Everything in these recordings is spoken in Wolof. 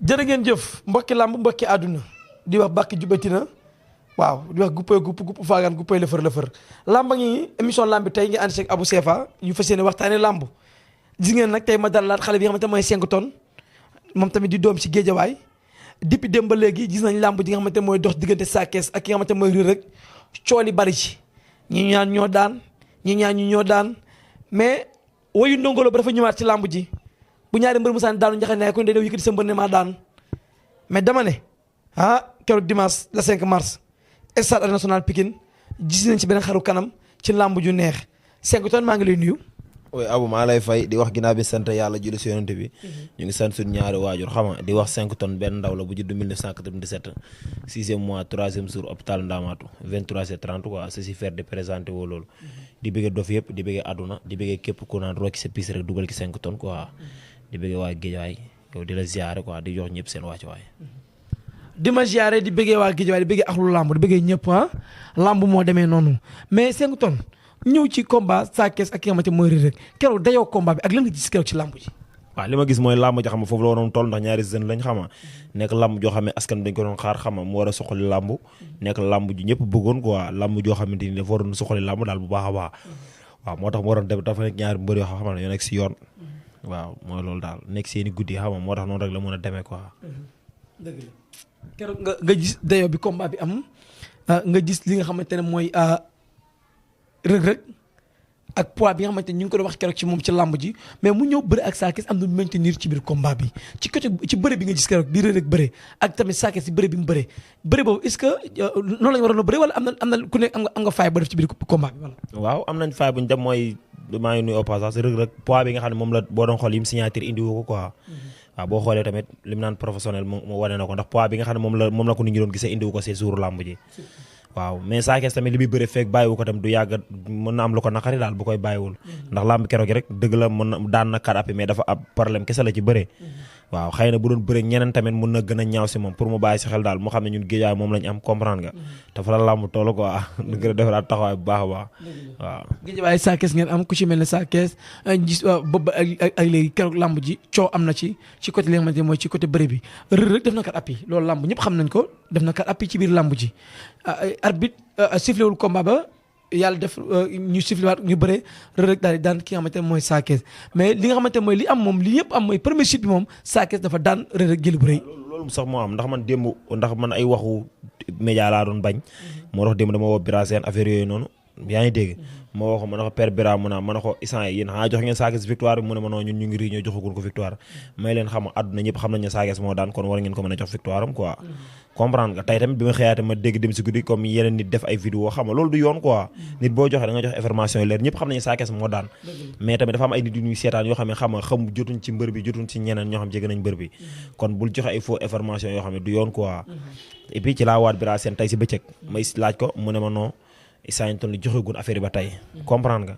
jërë ngeen jëf mbokki làmb mbokki àdduna di wax bàkki jubatina waaw di wax guppay gupp faagaan guppay lëfër làmba ngi émission làmb bi tey nga ànd seeg Abou Sefa ñu fas yéene waxtaane làmb gis ngeen nag tey ma dalalaat xale bi nga xamante mooy 5 tonnes moom tamit di doom si géejawaay depuis démb ba léegi gis nañ làmb ji nga xamante mooy dox diggante Sa Thiès ak ki nga xamante mooy Reug Reug cooli bari ci ñi ñaan ñoo daan ñi ñaan ñu ñoo daan mais wayu ndongolo ba dafa ñëwaat ci làmb ji bu ñaari mbër musaan daanu njaxane ne ko day daw yëkkati sa mbër ne maa daan mais dama ne keroog dimanche le 5 mars stade national Pikine gis nañ ci beneen xaru kanam ci làmb ju neex 5 tonnes maa ngi lay nuyu. oui Abou maa lay fay di wax ginnaaw bi sant yàlla julli si yonent bi ñu ngi sant suñu ñaari waajur xam nga di wax 5 tonnes benn ndaw la bu judd 1997 6e mois 3e jour hôpital Ndamatou 23h30 quoi ceci faire de présenter woo loolu di bëggee dof yëpp di bëggee àdduna di bëggee képp ku naan rokki sa piis rek dugal ki 5 tonnes quoi di bëggee waa Géejawaay yow di la ziare quoi di jox ñëpp seen wàccuwaay. di ma ziare di bëggee waa Géejawaay di bëggee axlu làmb di bëggee ñëpp làmb moo demee noonu mais 5 tonnes ñëw ci combat Sa Thiès ak ki nga xamante mooy Reug Reug keroog dayoo combat bi ak lan nga gis keroog ci làmb ji. waaw li ma gis mooy làmb joo xam ne foofu la waroon toll ndax ñaari jeunes lañ xama nekk làmb joo xam ne askan dañ ko doon xaar xama mu war a soxali làmb nekk làmb ju ñëpp bëggoon quoi làmb joo xamante ni dafa waroon soxali làmb daal bu baax a baax waaw moo tax mu waroon dem dafa nekk ñaari mbër yoo xam ne yoo nekk si yoon waaw mooy loolu daal nekk seeni guddi xam nga moo tax noonu rek la mën a demee quoi. dëgg la keroog nga gis dayoo bi combat bi am nga gis li nga xamante ne mooy Reug Reug ak poids bi nga xamante ni ñu ngi ko doon wax keroog ci moom ci làmb ji mais mu ñëw bëre ak Sa Thiès am na maintenir ci biir combat bi ci côté ci bëre bi nga gis keroog bi Reug Reug bëre ak tamit Sa Thiès ci bëre bi mu bëre boobu est-ce que noonu la ñu waroon a bëre wala am na ku nekk am nga faay ba def ci biir combat bi wala. waaw am nañ faay bu ñu dem mooy maa ngi nuyu au passage Reug Reug poids bi nga xam ne moom la boo doon xool yim signature indi woo ko quoi. waaw boo xoolee tamit li mu naan professionnel mu wane na ko ndax poids bi nga xam ne moom la ko nit ñi doon gisee indi wu ko si jour làmb ji. waaw mais Sa Thiès tamit li muy bëre fekk bàyyiwu ko tam du yàgg mën na am lu ko naqari daal bu koy bàyyiwul ndax làmb keroog gi rek dëgg la mën na daan na kat appi mais dafa ab problème kese la ci bëre waaw xëy na bu doon bëre ñeneen tamit mën na gën a ñaaw si moom pour mu bàyyi si xel daal mu xam ne ñun géejaay moom lañ am comprendre nga dafa la làmb toll quoi gën a defaraat taxawaay bu baax a baax waaw géejawaay Sa Thiès ngeen am ku ci mel ne Sa Thiès gis boobu ak léegi keroog làmb ji coow am na ci côté li nga xamante mooy ci côté bëre bi Reug Reug def na kat appi loolu làmb ñëpp xam nañ ko def na kat appi ci biir làmb ji arbitre sifflé wul combat ba yàlla def ñu sifflé waat ñu bëre Reug Reug daal di daan ki nga xamante ne mooy Sa Thiès mais li nga xamante ne mooy li am moom li yëpp am mooy premier chute bi moom Sa Thiès dafa daan Reug Reug jël bu rëy. loolu sax moo am ndax man démb ndax man ay waxu média laa doon bañ moo tax démb dama woo Bira seen affaire yooyu noonu yaa ngi dégg ma woo ko ma ne ko père Bira mu naa ma ne ko instant yi yéen xanaa jox ngeen Sa Thiès victoire bi mu ne ma non ñun ñu ngi rii ñoo joxagul ko victoire may leen xam àdduna ñëpp xam nañ ne Sa Thiès moo daan kon war ngeen ko mën a jox victoire am quoi comprendre nga tey tamit bi ma xëyaate ma dégg dem si guddi comme yeneen nit def ay vidéo xam nga loolu du yoon quoi nit boo joxe da nga jox information yi leer ñëpp xam nañu Sa Thiès moo daan mais tamit dafa am ay nit yu ñuy seetaan yoo xam ne xam nga jotuñ ci mbër bi jotuñ ci ñeneen ñoo xam jege nañ mbër bi kon bul joxe ay faux information yoo xam ne du yoon quoi et puis ci laa waat Bira seen tey si bëccëg may laaj ko mu ne ma non Sa Thiès li joxe gun affaire yi ba tey comprendre nga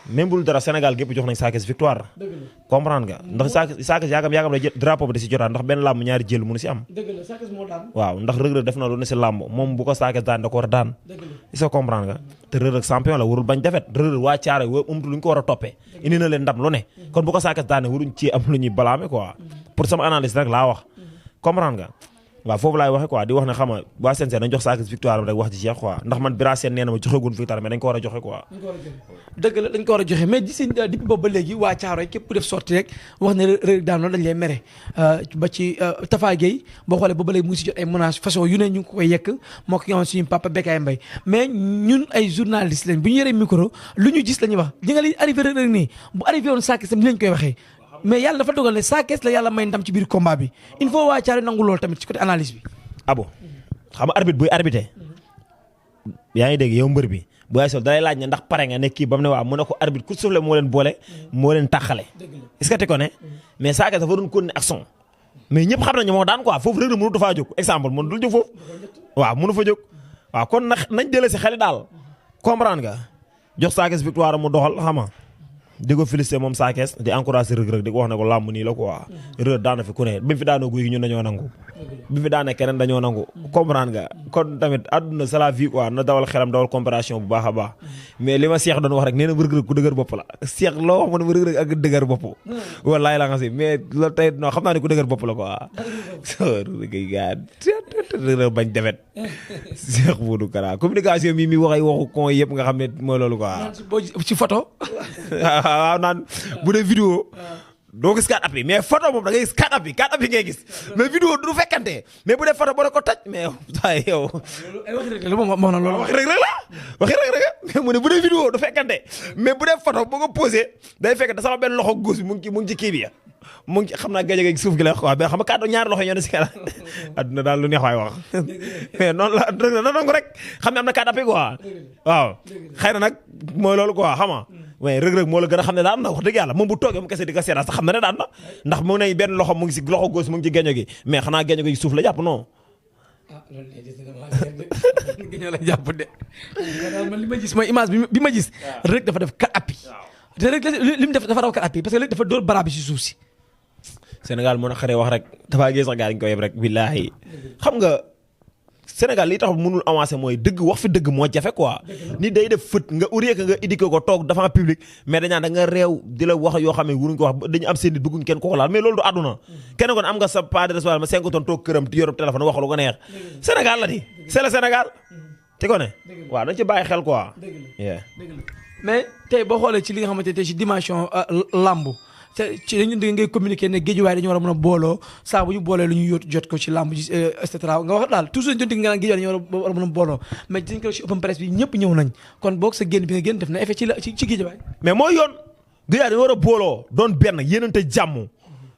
même bul dara Sénégal gépp jox nañ Sa Thiès victoire comprendre nga ndax Sa Thiès yaagam la drapeau bi da si jotaan ndax benn làmb ñaari jël mënu si am waaw ndax Reug Reug def na lu ne si làmb moom bu ko Sa Thiès daan da ko war a daan est-ce que comprendre nga te Reug Reug champion la warul bañ defet Reug Reug waa Thiaroye wa umtu lu ñu ko war a toppee indi na leen ndam lu ne kon bu ko Sa Thiès daane waruñ ci am lu ñuy balaame quoi pour sama analyse rek laa wax comprendre nga waaw foofu laay waxe quoi di wax ne xam nga waa CNG dañ jox Sa Thiès victoire am rek wax ji jeex quoi ndax man Bira Sène nee na ma joxegun victoire mais dañ ko war a joxe quoi dëgg la dañ ko war a joxe mais gis depuis boobu ba léegi waa Thiaroye képp ku def sorti rek wax ne Reug daan loolu dañ lay mere ba ci Tafa Gueye boo xoolee boobu ba léegi mu ngi si jot ay menaces façon yu ne ñu ngi ko koy yekk moo ko yoon suñu papa Bekaay Mbaye mais ñun ay journalistes lañ bu ñu yoree micro lu ñu gis la ñuy wax di nga li arrivé Reug nii bu arrivé woon Sa Thiès tam ni lañ koy waxee mais yàlla dafa dogal ne Sa Thiès la yàlla may ndam ci biir combat bi il faut waa Thiaroye nangu loolu tamit ci côté analyse bi abo xam nga arbitre buy arbitré yaa ngi dégg yow mbër bi bu ay sol dalay laaj ne ndax pare nga ne kii ba mu ne waaw mu ne ko arbitre ku soufflé moo leen boole moo leen tàqale est-ce que te ko ne mais Sa Thiès dafa doon continuer action mais ñëpp xam nañu moo daan quoi foofu Reug Reug mënut faa jóg exemple mënu dul jóg foofu waaw mënu fa jóg waaw kon nañ jëlee si xel daal comprendre nga jox Sa Thiès victoire mu doxal xam nga di ko félicité moom Sa Thiès di encouragé Reug Reug di ko wax ne ko làmb nii la quoi Reug Reug daan na fi ku ne bi mu fi daanoo guy gi ñun dañoo nangu bi fi daane keneen dañoo nangu comprendre nga kon tamit àdduna c'est la vie quoi na dawal xelam dawal comparaison bu baax a baax mais li ma Cheikh doon wax rek nee na rëg-rëg ku dëgër bopp la Cheikh loo wax ma ne ma rëg-rëg ak dëgër bopp wallaay la nga si mais loolu tey non xam naa ne ku dëgër bopp la quoi rëg-rëg bañ defet Cheikh Modou Kara communication mi wax ay waxu kon yëpp nga xam ne mooy loolu quoi ci photo waaw naan bu dee vidéo doo gis 4 appuis mais photo moom da ngay gis 4 appuis ngay gis mais vidéo du fekkante mais bu dee photo boo ko toj mais waaye yow. waxi rek la moom na loolu waxi rek la mais mu ne bu dee vidéo du fekkante mais bu dee photo boo ko posé day fekk da sama benn loxo gauche bi mu ngi ci kii bi mu ngi ci xam naa géej gi suuf gi la quoi mais xam nga kàddu ñaari loxo ñoo ne si kanam adduna daal lu neex waay wax mais noonu la na nangu rek xam ne am na 4 appuis quoi waaw xëy na nag mooy loolu quoi xam nga mais rëg-rëg moo la gën a xam ne daan na wax dëgg yàlla moom bu toogee mu kese di ko seetaan sax xam na ne daan na ndax mu ne benn loxo mu ngi si loxo góos mu ngi ci geño gi mais xanaa geño gi suuf la jàpp non geño la jàpp de man li ma gis mooy image bi ma gis rëg dafa def 4 appuis te rëg li mu def dafa raw 4 appuis parce que rëg dafa dóor bara bi si suuf si Sénégal moo na xaree wax rek dafaa gis sax gaa dañ ko yeb rek billaahi xam nga Sénégal li tax mënul avancer mooy dëgg wax fi dëgg moo jafe quoi ni day def fët nga urier que nga éduqué ko toog devant public mais dañaan da nga réew di la wax yoo xam ne wuruñ ko wax dañu am seen i bëgguñ kenn ko laal mais loolu du àdduna kenn kon am nga sa pas de responsabilité ma 5 tonnes toog këram ti yorub téléphone wax lu ko neex Sénégal la di c'est le Sénégal ti ko ne waaw dañ ci bàyyi xel quoi mais tey boo xoolee ci li nga xamante ne ci dimension lambu ci dañu ngay communiquer ne Guédiawaye dañu war a mën a booloo saa bu ñu boolee lu ñu yóot jot ko ci làmb ji et cetera nga wax daal toujours dañu nga naan Guédiawaye dañu war a mën a booloo mais dañ ko ci open presse bi ñëpp ñëw nañ kon boog sa génn bi nga génn def na effet ci Guédiawaye mais mooy yoon Guédiawaye dañu war a booloo doon benn yéenante jàmm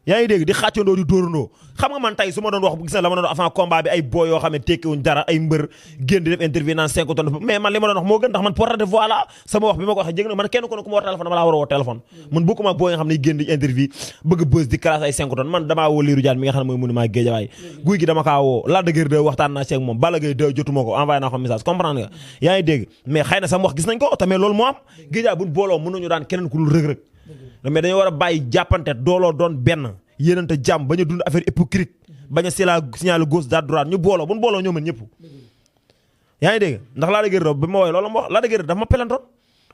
yaa ngi dégg di xàccandoo di dóorandoo xam nga man tey su ma doon wax gis na la ma doon wax avant combat bi ay boo yoo xam ne tekkiwuñ dara ay mbër génn di def interview naan 5 tonnes mais man li ma doon wax moo gën ndax man porte de voix la sama wax bi ma ko waxee jég na man kenn ku ne ku ma war téléphone dama laa war a woo téléphone man bokkuma boo nga xam ne génn di interview bëgg bës di classe ay 5 tonnes man damaa woo Lirou Diane mi nga xam ne mooy mënu maa Guédiawaye guy gi dama kaa woo Lac de Guiers 2 waxtaan naa ci ak moom Balla Gaye 2 jotuma ko envoyé naa ko message comprendre nga yaa ngi dégg mais xëy na sama wax gis nañ ko tamit loolu moo am Guédiawaye buñ booloo mënuñu daan keneen ku dul rëg-rëg mais dañoo war a bàyyi jàppante dooloo doon benn yéenante jàmm bañ a dund affaire hypocrite bañ a signal gauche droite ñu booloo bu ñu booloo ñoo mën ñëpp yaa ngi dégg ndax Lac de Guiers bi ma woowee loolu ma wax Lac de Guiers dafa ma pelantoon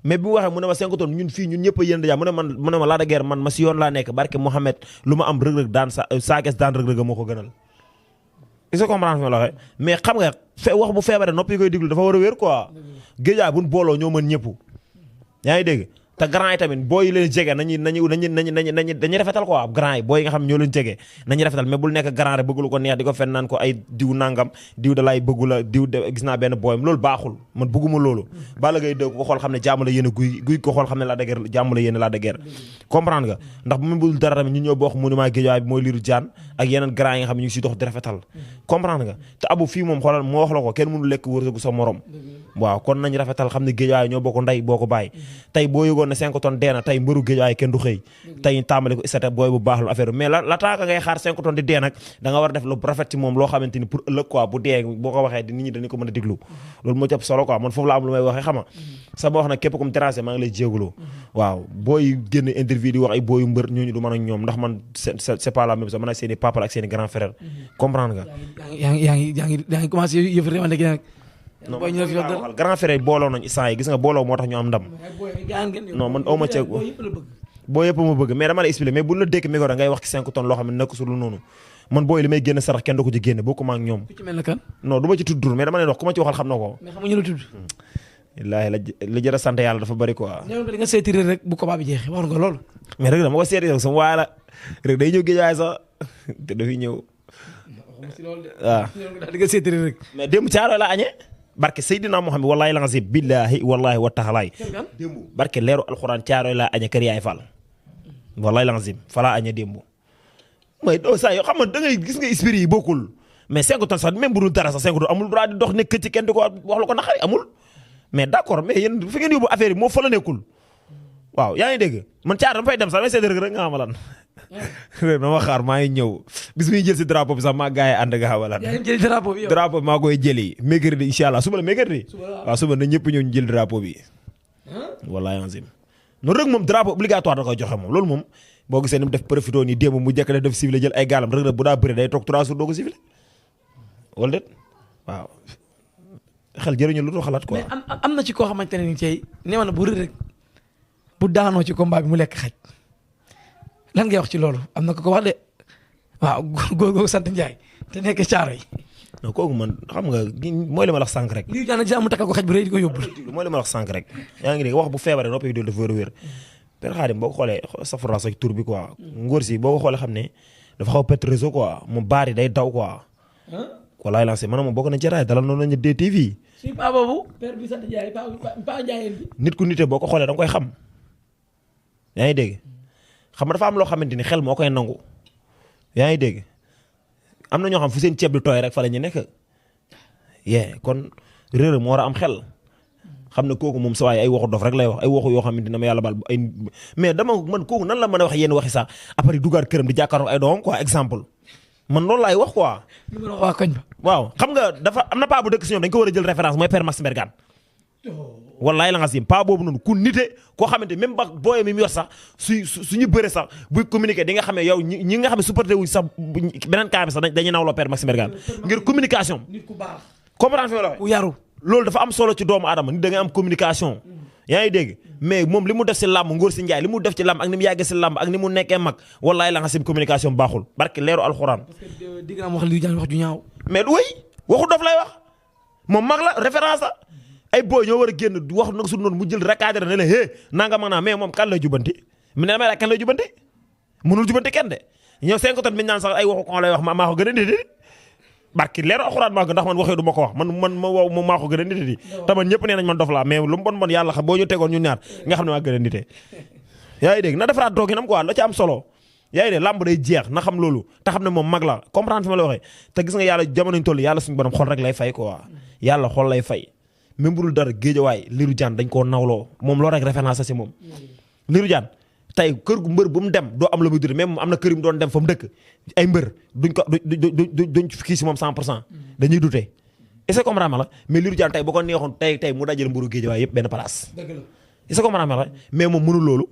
mais bi mu waxee mu ne ma 5 tonnes ñun fii ñun ñëpp a yéenante jàmm mu ne ma Lac de Guiers man ma si yoon laa nekk barke Mouhamed lu ma am rëg-rëg daan Sa Thiès daan rëg-rëg moo ko gënal est-ce que comprendre nga la waxee mais xam nga wax bu feebaree noppi koy diglu dafa war a wér quoi Guédiawaye bu ñu booloo ñoo mën ñëpp yaa ngi dégg te grand yi tamit booy yi leen jege dañuy rafetal quoi grand yi booy yi nga xam ñoo leen jege nañu rafetal mais bul nekk grand rek bëgg lu ko neex di ko fen naan ko ay diw nangam diw da lay bëggu la diw gis naa benn booyam loolu baaxul man bëgguma loolu Balla Gaye dëgg ko xool xam ne jàmm la yéen a guy ko xool xam ne Lac de Guiers jàmm la yéen Lac de Guiers comprendre nga ndax bu mu bul dara tamit ñu ñoo bokk monument Guédiawaye bi mooy Lirou Diane ak yeneen grand yi nga xam ne ñu ngi si dox di rafetal comprendre nga te abu fii moom xoolal moo wax la ko kenn mënu lekk wërsëgu sa morom waaw kon nañ rafetal xam ne Guédiawaye ñoo bokk ndey boo ko bàyyi tey boo yëgoon ne 5 tonnes dee na tey mbëru Guédiawaye kenn du xëy tey tàmbali ko isata booy bu baax lu affaire mais la taaka ngay xaar 5 tonnes di dee nag da nga war a def lu rafet ci moom loo xamante ni pour ëllëg quoi bu dee boo ko waxee nit ñi dañu ko mën a déglu loolu moo ci ëpp solo quoi man foofu la am lu may waxee xama sama wax nag képp comme terrassé maa ngi lay jéeguloo waaw booy génn interview di wax ay booyu mbër ñooñu du mën ak ñoom ndax man c'est pas la même chose man ak seen i papa ak seen i grand frère comprendre nga yaa ngi commencé yëf réewante gi nag non grand frère booloo nañ instant yi gis nga booloo moo tax ñu am ndam non man awma ceeg boo yëpp ma bëgg mais dama la expliquer mais bu la dékk micro ngay wax ci 5 tonnes loo xam ne nekk su lu noonu man booy li may génn sarax kenn du ko ci génne bokkuma ak ñoom non du ma ci tudd tur mais dama leen wax ku ma ci waxal xam na ko mais xamuñu la tudd wallaahi la jërë sant yàlla dafa bëri quoi nga seeti rek bu combat bi jeexee wax nga loolu mais rek dama ko seeti rek sama waay la rek day ñëw Guédiawaye sax te dafiy ñëw waaw di nga seeti rek mais démb caaro la añee barke Seydina Mohamed wallahi la nga si billahi wallahi wa taxalaay démb barke leeru alxuraan caaro la añee kër yaay Fall wallahi la nga si falaa añee démb mooy doo saa yoo xam nga da ngay gis nga esprit yi bokkul mais 5 tonnes sax même bu dul dara sax 5 tonnes amul droit di dox nekk ci kenn di ko wax lu ko naqari amul mais d'accord mais yéen fi ngeen yóbbu affaire yi moo fa la nekkul waaw yaa ngi dégg man caar dama fay dem sax may seet rek nga xamalan rek dama xaar maa ngi ñëw bis muy jël si drapeau bi sax maa gars yi ànd nga xamalan drapeau bi maa koy jëli mercredi incha allah suba la mercredi waaw suba na ñëpp ñëw ñu jël drapeau bi wallahi anzim noonu rek moom drapeau obligatoire da koy joxe moom loolu moom boo gisee ni mu def profité nii démb mu jekk def civilé jël ay gaalam rek bu daa bëri day toog 3 jours doo ko civilé wala déet waaw xel jëriñu lu dul xalaat quoi. mais am na ci koo xamante ne nii tey nee na bu rëy rek bu daanoo ci combat bi mu lekk xaj lan ngay wax ci loolu am na ko wax de waaw góor googu sant Ndiaye te nekk caaro yi. non kooku man xam nga mooy li ma la wax sànq rek. lii daanaka dina am takkal ko xaj bu rëy di ko yóbbu. mooy li ma la wax sànq rek yaa ngi dégg wax bu feebaree noppi bi dafa wér. Père Khadim boo ko xoolee safara sa tur bi quoi. ngóor si boo ko xoolee xam ne dafa xaw a pet réseau quoi mu baari day daw quoi. walaay lancé maanaam moom bokk na ci raay dalal noonu la ñu DTV. si paa boobu. père bi sant Ndiaye paa Ndiaye bi. nit ku nite boo ko xoolee da nga koy xam yaa ngi dégg xam nga dafa am loo xamante ni xel moo koy nangu yaa ngi dégg am na ñoo xam fu seen ceeb di tooy rek fa la ñu nekk kon réer moo war a am xel xam ne kooku moom sa waay ay waxu dof rek lay wax ay waxu yoo xamante ne ma yàlla baal ay mais dama man kooku nan la mën a wax yenn waxi sax après dugaat këram di jàkkaarloo ay doomam quoi exemple man loolu laay wax quoi. waa koñ ba. waaw xam nga dafa am na paa bu dëkk si ñoom dañ ko war a jël référence mooy père Max Mbergane. wallaay la nga sim paa boobu noonu ku nite koo xamante même ba booyee mi mu yor sax suñu bëre sax buy communiquer di nga xam ne yow ñi nga xam ne supporté wuñ sax beneen cas bi sax dañuy nawloo père Max Mbergane ngir communication. nit ku baax. comprendre fi ma la waxee. ku yaru. loolu dafa am solo ci doomu aadama nit da nga am communication. yaa ngi dégg mais moom li mu def si làmb Ngor si Njaay li mu def ci làmb ak ni mu yàggee si làmb ak ni mu nekkee mag wallaay la nga sim communication baaxul barke leeru alxuraan. parce que digg naa wax li wax ju ñaaw. mais du wéy waxu dof lay wax moom mag la référence la ay booy ñoo war a génn wax nag su noonu mu jël recadré ne la hé nanga ma naa mais moom kan lay jubanti mu ne damay laaj kan lay jubanti mënul jubanti kenn de ñëw 5 tonnes mi naan sax ay waxu kon lay wax maa ko gën a nit barki leeru alxuraan maa ko ndax man waxee du ma ko wax man ma wow moom maa ko gën a nite di te man ñëpp nee nañ man dof laa mais lu mu bon yàlla xam boo ñu tegoon ñun ñaar nga xam ne maa gën a nite yaa ngi dégg na defaraat tooginam quoi la ci am solo yaa ngi dégg làmb day jeex na xam loolu te xam ne moom mag la comprendre fi ma la waxee te gis nga yàlla jamono ñu toll yàlla suñu borom xol rek lay fay quoi yàlla xol lay fay même bu dul dara géejawaay Lirou Diane dañ koo nawloo moom loolu rek référence si moom Lirou Diane tey kër gu mbër bu mu dem doo am la muy dute même am na kër yu mu doon dem fa mu dëkk ay mbër duñ kii si moom 100% dañuy dute est-ce que comprendre la mais Lirou Diane tey boo ko neexoon tey mu dajale mburu géejawaay yëpp benn place est-ce que comprendre la mais moom mënul loolu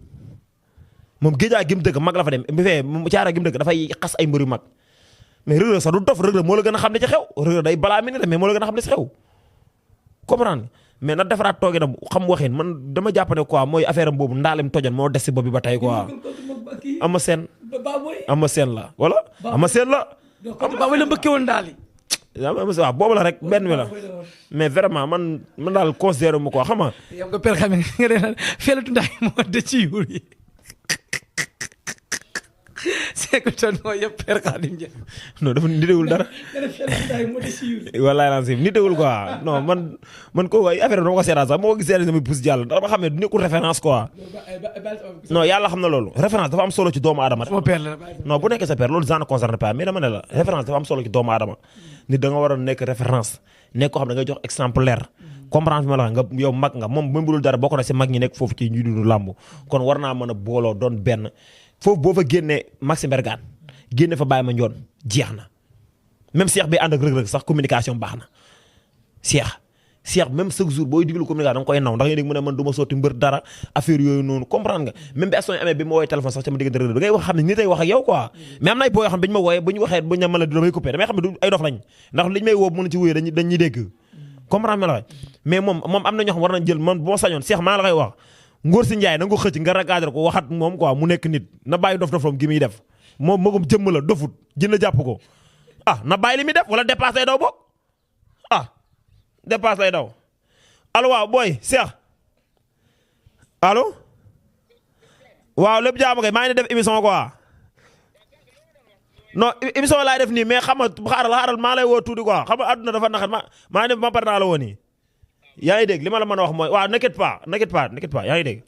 moom géejawaay gi mu dëkk mag la fa dem bu fee caara gi mu dëkk dafay xas ay mbër yu mag mais Reug Reug sax du dof Reug Reug moo la gën a xam ne ci xew Reug Reug day balaa mi ne mais moo la gën a xam ne ci xew comprendre mais na defaraat tooge na xam waxin man dama jàpp ne quoi mooy affaire am boobu ndaalem tojan moo des si bopp bi ba tey quoi ama seen la wala ama seen la ba la mbëkkee woon daal yi waaw boobu la rek benn bi la mais vraiment man daal considéré mu quoi xam nga yow nga per xam nga ne feelatu ndax moo de ci yuur yi seekutoon mooy yëpp Père Khadim Ndiaye. non dafa nitewul dara. wallaay la nitewul quoi non man kooku ay affaire dama ko seetaan sax moo ko gisee sama pousse jàll dama xam ne du nekkul référence quoi. non yàlla xam na loolu référence dafa am solo ci doomu aadama. non bu nekkee sa père loolu ça ne concerne pas mais dama ne la référence dafa am solo ci doomu aadama nit da nga war a nekk référence nekk koo xam ne da ngay jox exemplaire. comprendre fi ma la nga yow mag nga moom même bu dul dara bokk na si mag ñi nekk foofu ci ñuy dund làmb kon war naa mën a booloo doon benn foofu boo fa génnee Maxime Bergane génne fa Baye Mandione jeex na même Cheikh bi ànd ak Reug Reug sax communication baax na Cheikh même chaque jour booy diglu communication da nga koy naw ndax nga dégg mu ne man du ma sotti mbër dara affaire yooyu noonu comprendre nga même bi action amee bi ma woowee téléphone sax sama diggante Reug Reug da ngay wax xam ne nit ay wax ak yow quoi mais am na ay boo yoo xam ne bi ñu ma wooyee bu ñu waxee bu ñu mën la damay coupé damay xam ne du ay dof lañ ndax liñ may woo mën ci wuyee dañuy dégg comprendre la mais moom am na ñoo xam war nañ jël man bu ma sañoon Cheikh maa la koy wax Ngor si Ndiaye na nga ko xëcc nga recadré ko waxat moom quoi mu nekk nit na bàyyi dof-dofam gi muy def moom magum jëmm la dofut jënd jàpp ko na bàyyi li muy def wala dépasse lay daw boog dépasse lay daw allo waaw booy Cheikh allo waaw lépp jaamu kay maa ngi def émission quoi non émission laay def nii mais xam nga xaaral maa lay woo tuuti quoi xam nga àdduna dafa naxat maa ngi def ma par naa la woo nii yaa ngi dégg li ma la mën a wax mooy waaw n'inquiète pas yaa ngi dégg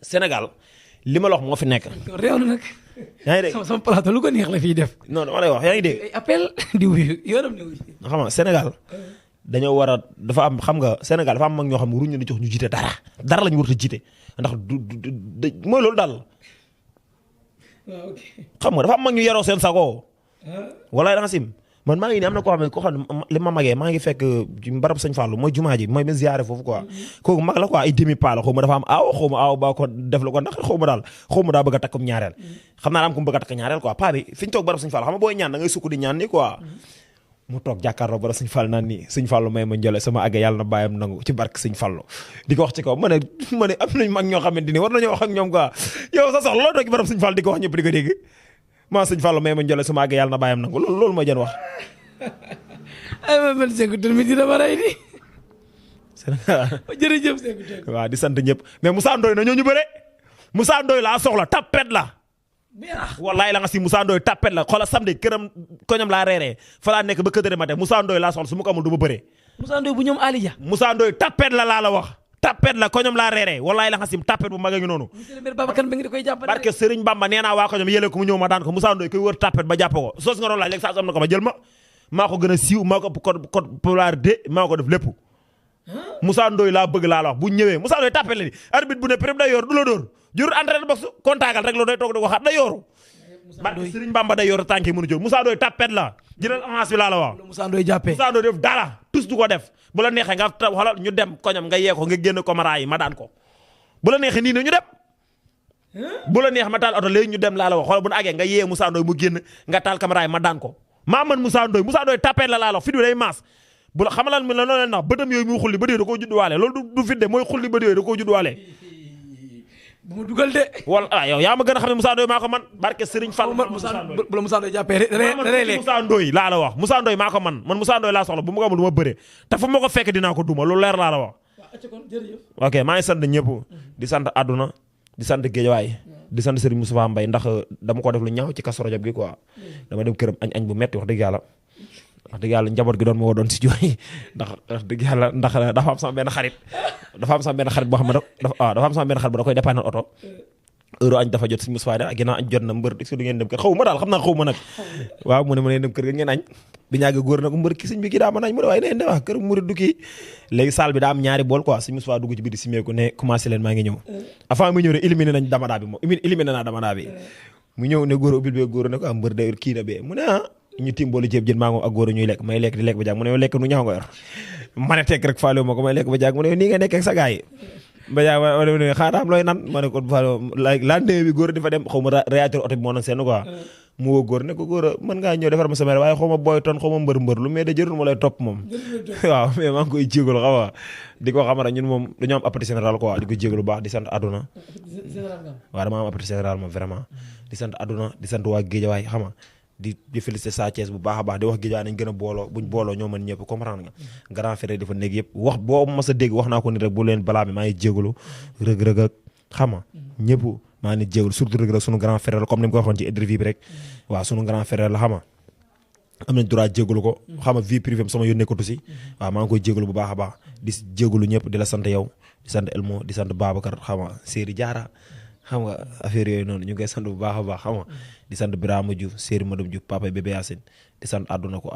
Sénégal li ma la wax moo fi nekk. réew na nag. yaa ngi dégg sama plateau lu ko neex la fiy def. non dama lay wax yaa ngi dégg. ay appel di wuyu yoonam ne wuyu. xam nga Sénégal dañoo war a dafa am xam nga Sénégal dafa am mag ñoo xam ne waruñu di jox ñu jiite dara la ñu warut a jiite ndax mooy loolu daal. xam nga dafa am mag ñu yaroo seen sago. walaay da nga sim. man maa ngi nii am na koo xam ne li ma magee maa ngi fekk barab sëñ Fallou mooy jumaa ji mooy ma ziyaare foofu quoi kooku mag la quoi ay demi pas la xaw ma dafa am xaw ma aaw ba ko def la ko ndax xaw ma daa bëgg a takkum ñaareel xam naa daa am ku mu bëgg a takk ñaareel quoi pas bi fi ñu toog barab sëñ Fallou xam nga booy ñaan da ngay sukk di ñaan ni quoi mu toog jàkkaarloo bara Sëñ Fall naan nii Sëñ Fallu may ma njole sama àgge yàlla na bàyyam nangu ci barke Sëñ Fallu di ko wax ci kaw ma ne am nañ mag ñoo xamante ni war nañoo wax ak ñoom quoi yow sa soxla loo toog ci barab Sëñ Fall di ko wax ñëpp di ko dégg maa Sëñ Fallu may ma njole sama àgge yàlla na bàyyam nangu loolu ma jën wax ay ma man Sékou Touré mi dina ma rey ni jërëjëf Sékou Touré waaw di sant ñëpp mais Moussa Ndoye na ñoo ñu bëre Moussa Ndoye laa soxla tapet la wallaay la nga si Moussa Ndoye tapet la xoolal samedi këram koñam laa reeree fa laa nekk ba këdëre ma te Moussa Ndoye laa soxla su ma ko amul du ma bëree Moussa Ndoye bu ñoom Aliya Moussa Ndoye tapet la laa la wax tapet la koñam laa reeree wallaay la nga sim tapet bu mag a ngi noonu barke Serigne Bamba nee naa waa koñam yëlee ko mu ñëw ma daan ko Moussa Ndoye koy wër tapet ba jàpp ko soos nga doon laaj léegi saa am na ko ma jël ma maa ko gën a siiw maa ko code popularité maa ko def lépp Moussa Ndoye laa bëgg laa la wax bu ñëwee Moussa Ndoye tapet la ni arbitre bu ne prime day yor du la dóor jur entraîné box kontaagal rek loolu day toog di ko xaar day yoru barke Serigne Bamba day yor tànk yi mënu jóg Moussa Ndoye tapet la jëlal avance bi laa la wax Moussa Ndoye jàppee Moussa Ndoye def dara tous du ko def bu la neexee nga xoolal ñu dem koñam nga yee ko nga génn caméra yi ma daan ko bu la neexee nii ne ñu dem bu la neex ma taal oto léegi ñu dem laa la wax xoolal bu nu àggee nga yee Moussa Ndoye mu génn nga taal caméra yi ma daan ko maa man Moussa Ndoye tapet la laa la wax fi day maas bu la xamalal mi la noonu leen nax bëtam yooyu muy xulli bët yooyu da koo juddwaale loolu du fidde mooy xulli bët yooyu da koo juddwaale bu ma dugal de wala yow yaa ma gën a xam ne Moussa Ndoye maa ko man barke Serigne Fall bu la Moussa Ndoye jàppee danay lekk Moussa Ndoye laa la wax Moussa Ndoye maa ko man Moussa Ndoye laa soxla bu ma ko amul du ma bëree te fu ma ko fekk dinaa ko duma loolu leer laa la wax ok maa ngi sant ñëpp di sant àdduna di sant Géejawaay di sant Serigne Moustapha Mbaye ndax dama ko def lu ñaaw ci Kazu Rajab gi quoi dama dem këram añ bu metti wax dëgg yàlla njaboot gi doon ma woo doon si jooy ndax wax dëgg yàlla ndax dafa am sama benn xarit boo xam ne dafa am sama benn xarit bu da koy dépanner oto heure añ dafa jot si Moustapha ne ginnaaw añ jot na mbër est-ce que du ngeen dem kër xaw ma daal xam naa xaw ma nag waaw mu ne ma ne dem kër ga ngeen añ bi ñaagi góor na ko mbër ki sëñ bi kii daa mën añ mu ne waaye neen de wax kër murid du kii léegi salle bi daa am ñaari bool quoi sëñ Moustapha dugg ci biir di simeeku ne commencé leen maa ngi ñëw avant mu ñëw rek éliminé nañ damadaa bi moom éliminé naa damadaa bi mu ñëw ne góor ubbil bee góor ne ko am mbër de kii na bee mu ne ñu tim boolu ceeb jën maa ngi ak góor ñuy lekk may lekk di lekk ba jàg mu ne yow lekk nu ñaaw nga yor ma ne tekk rek faale ma ko may lekk ba jàg mu ne yow nii nga nekk ak sa gaay yi ba jàg ma xaaraam looy nan ma ne ko faale la ndee bi góor di fa dem xaw ma réacteur oto bi moo nag seen quoi mu woo góor ne ko góor mën ngaa ñëw defar ma sama waaye xaw ma booy ton xaw ma mbër lu mais da jërul ma lay topp moom waaw mais maa ngi koy jégalu xam nga di ko xam rek ñun moom dañoo am appétit général quoi di ko jégalu baax di sant àdduna waaw dama am appétit général moom vraiment di sant àdduna di sant waa Géejawaay xam nga di féliciter Sa Thiès bu baax a baax di wax Guédiawaye nañ gën a booloo buñ booloo ñoo mën ñëpp comprendre nga grand frère dafa nekk yëpp wax boo mas a dégg wax naa ko ni rek bu leen balaa bi maa ngi jégalu rëg-rëg ak xam nga ñëpp maa ngi jégalu surtout rëg-rëg sunu grand frère la comme ni mu ko waxoon ci interview bi rek waaw sunu grand frère la xam nga am nañ droit jégalu ko xam nga vie privée sama yoon nekkatu si waaw maa ngi koy jégalu bu baax a baax di jégalu ñëpp di la sant yow di sant Elmo di sant Babacar xam nga Seri Diarra xam nga affaire yooyu noonu ñu ngi koy sant bu baax a baax xam nga di sant Birama Diouf Seri Madame Diouf papa bébé Yacine di sant àdduna ko